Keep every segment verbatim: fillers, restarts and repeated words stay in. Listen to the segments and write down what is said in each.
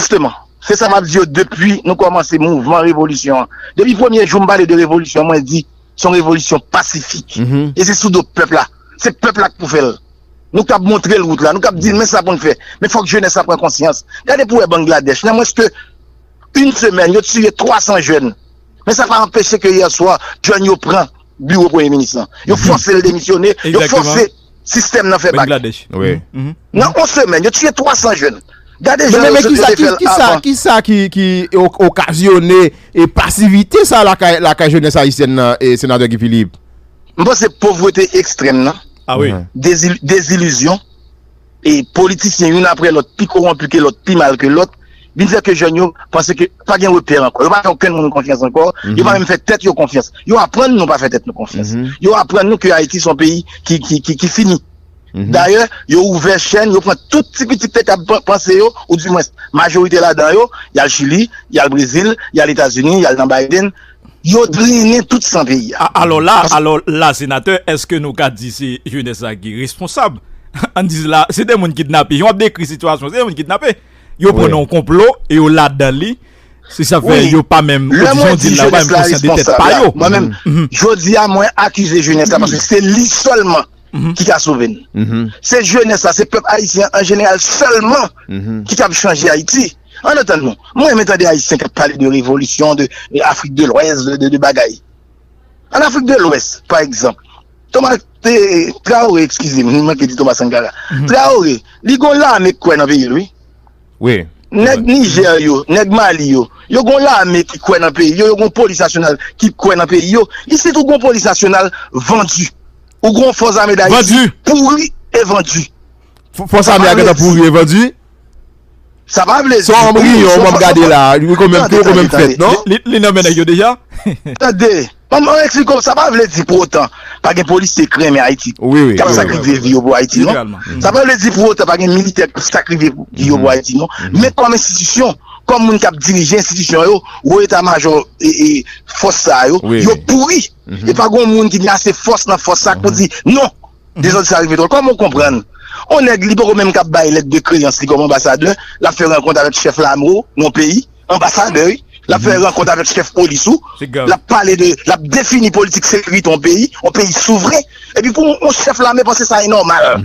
Jisteman, se sa m ap di yo depi nou kòmanse mouvman revolisyon an. Depi premye jou m pale de revolisyon, mwen di se yon revolisyon pasifik. E se sou do pèp la. Se pèp la k pou fè l. Nou k ap montre l wout la, nou k ap di l men sa pou n fè. Men fòk jenès la pran konsyans. Gade pou w wè Bangladèch, nan mwens ke yon semèn, yo tiye twa san jèn. Men sa pa anpeche ke yè swa, jèn yo pran biwo premye minis lan. Yo fòse l demisyone, yo fòse sistèm nan fè bak. Nan yon semèn, yo tiye twa san jèn. Gade jan yo sot lefe l avan. Kisa ki, ki okazyone e pasivite sa lakay, lakay jenès ayisyèn nan, e senatè Guy Philippe? M panse povrete ekstrèm nan, dezil- dezilizyon, e politisyen youn apre lòt, pi kowonpi ke lòt, pi mal ke lòt, vin fè ke jèn yo panse ke pa gen repè ankò. Yo pa fè okenn moun konfyans ankò, yo pa menm fè tèt yo konfyans. Yo aprann nou pa fè tèt nou konfyans. Yo aprann nou ke Ayiti se yon peyi ki, ki, ki, ki fini. Dayè, yo ouvè chèn, yo pran tout ti pitit te kab panse yo, ou dimwens, majorite ladan yo, y al Chili, y al Brezil, y al Etazini, y al nan Biden, yo drennen tout san peyi a. Alò la, alò la, senatè, èske nou ka di se jenès la ki responsab? Ann di la, se de moun kidnape. Jan w ap dekri sitiyasyon, se de moun kidnape. Yo pran nan yon konplo e yo ladan li. Se sa fè yo pa menm, jan w di l la, yo pa menm konsyan de tèt pa yo. Mwen menm, jodi a, mwen akize jenès la paske se li sèlman ki ka sove n. Se jenès la, se pèp ayisyen an jeneral sèlman ki kab chanje Ayiti. Ann antann nou. Mwen renmen tande ayisyen k ap pale de revolisyon, de, de Afrik de Lwès, de, de, de bagay. An Afrik de Lwès, pa egzanp, Thomas, eh, Traoré, eskize m, m manke di Thomas Sankara. Traoré, li gon lame k kwè nan peyi l, wi. Nèg Nijè yo, nèg Mali yo, yo gon lame ki kwè nan peyi yo, yo gon polis nasyonal ki kwè nan peyi yo. Isit ou gon polis nasyonal vandi. Ou gon fòs ame Dayiti pouri e vandi. Fòs ame a gentan pouri e vandi? Sa pa vle di. Se yon anbriyon, m ap gade la. Li konmenm tou, konmenm fèt, non? Li, li nan men nèg yo deja? Tande, m, m eksplike w, sa pa vle di pou otan pa gen polisye k renmen Ayiti, k ap sakrifye vi yo pou Ayiti, non? Sa pa vle di pou otan pa gen militè k ap sakrifye vi yo pou Ayiti, non? Men kòm enstitisyon, kòm moun k ap dirije enstitisyon yo, wo eta majò e, e fòs sa yo, yo pouri. E pa gen moun ki gen ase fòs nan fòs sa pou di non. Dezòd sa rive twò. Kòman w konprann? On nèg li poko menm k ap bay lèt de kreyans li kòm anbasadè, l ap fè rankont avèk chèf lame w yon peyi, anbasadè wi, l ap fè rankont avèk chèf polis ou, l ap pale de, l ap defini politik sekirite yon peyi, yon peyi souvren, epi pou yon chèf lame panse sa e nòmal.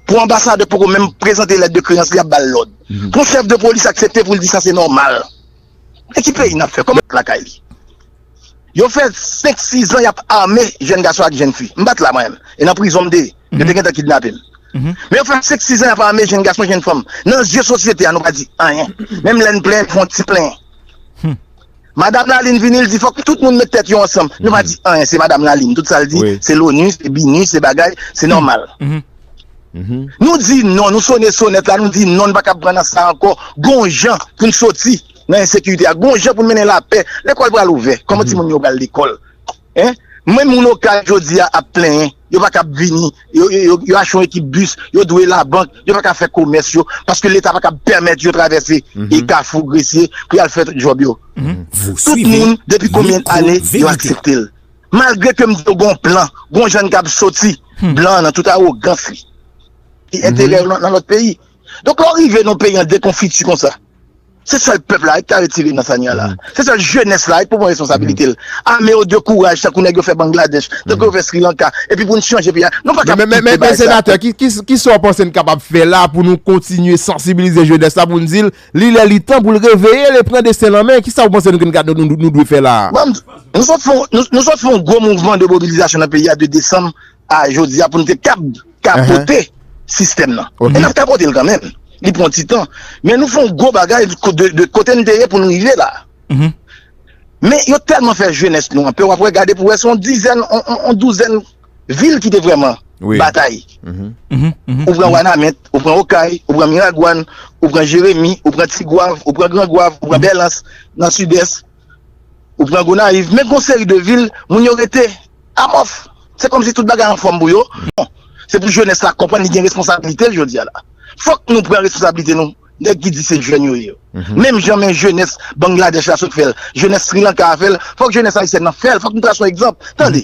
Pou anbasadè poko menm prezante lèt de kreyans li ap ba l lòd. Pou yon chèf de polis aksepte pou l di sa se nòmal. E ki peyi n ap fè? Kòman lakay li? Yo fè senk sis zan y ap ame jèn gason ak jèn fi. M pa t la mwen menm. E nan prizon m te ye. Yo te gentan kidnape m. Men yo fè senk sis zan y ap ame jèn gason, jèn fanm. Nan zye sosyete a, nou pa di anyen. Menm lè n plenyen, n fè yon ti plenyen. Madanm Lalin vini, l di fòk tout moun met tèt yo ansanm. Nou pa di anyen, se Madanm Lalin. Tout sa l di, se loni, se bini, se bagay, se nòmal. Nou di non, nou sone sonèt la, nou di non, n pa kab pran nan sa ankò. Gon jan pou n soti nan ensekirite a. Gon jan pou n mennen lapè. Lekòl pral ouvè. Kòman timoun yo pral lekòl? Hein? Menm moun Okay jodi a ap plenyen. Yo pa kab vini. Yo, yo, yo, yo achte yon ekip bis. Yo dwe labank. Yo pa ka fè komès yo. Paske Leta pa kab pèmèt yo travèse e Kafou, Gresye pou y al fè djòb yo. Tout moun, depi konbyen ane, yo aksepte l? Malgre ke m di yo gon plan, gon jan n kab soti blan an nan tout awogans li. Li enterè yo nan, nan lòt peyi. Donk, lè w rive nan yon peyi an dekonfiti konsa, se sèl pèp la ki ka retire nan sa n ye a la. Se sèl jenès la ki pou pran responsabilite l. Ame yo de kouraj, tankou nèg yo fè Bangladèch, tankou yo fè Sri Lanka, epi pou n chanje peyi a. Nou pa ka kite bagay sa. Men, men, men, men, senatè, ki, ki, ki sa w panse n kapab fè la pou nou kontinye sansibilize jenès la pou n di l, li lè li tan pou l reveye l e pran desten l an men? Ki sa w panse nou, nou, nou, nou dwe fè la a? Bon, nou sot fè, nou, nou sot fè yon gwo mouvman de mobilizasyon nan peyi a de desanm a jodi a pou n te kab kapote sistèm nan. E n ap kapote l kanmenm. Li pran ti tan. Men nou fè yon gwo bagay de, de, de kote n te ye pou n rive la. Men yo tèlman fè jenès nou an pè, w ap wè, gade pou wè se yon dizèn, yon, yon, yon douzèn vil ki te vrèman batay. Ou pran Wanament, ou pran Okay, ou pran Miragwàn, ou pran Jeremi, ou pran Tigwav, ou pran Grangwav, ou pran Bèlans, nan Sidès, ou pran Gonayiv. Men gon seri de vil, moun yo rete amòf. Se kòmsi tout bagay anfòm pou yo. Non. Se pou jenès la konprann li gen responsabilite l jodi a la. Fòk nou pran responsabilite nou. Nèg ki di se jèn yo ye yo. Menm jan men jenès Bangladèch la sot fè l, jenès Sri Lanka a fè l, fòk jenès ayisyèn nan fè l, fòk nou trase yon egzanp. Tande,